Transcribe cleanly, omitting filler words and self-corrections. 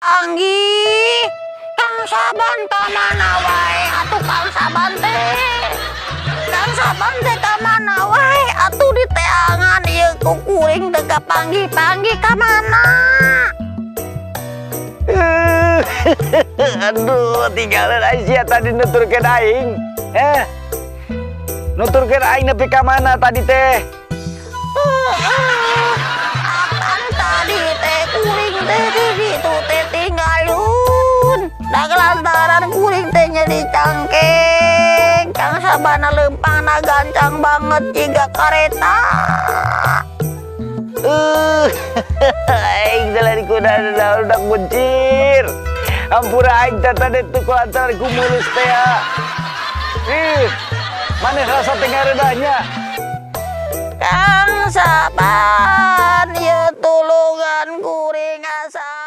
kapanggih. Kang Saban ka mana wae atuh, Kang Saban teh? Kang Saban teh ka mana wae atuh diteangan ieu ku kuring teu kapanggih-panggih, ka mana? Aduh, tinggalan Aisyah tadi nuturkeun aing. Eh. Nuturkeun aing nepi ka mana tadi teh? Apan tadi teh kuring teh di ditu teh tinggalun. Da lantaran kuring teh nyeri cangkeng. Kang Sabana leumpangna gancang banget jiga kareta. Aing teh lari kuda udah kuncir. Ampura aing teh tadi tuh ku lantaran ku mulus teh ya. Ih, mana rasa teh ngareudahnya? Kang Saban, ieu tulungan kuring asa.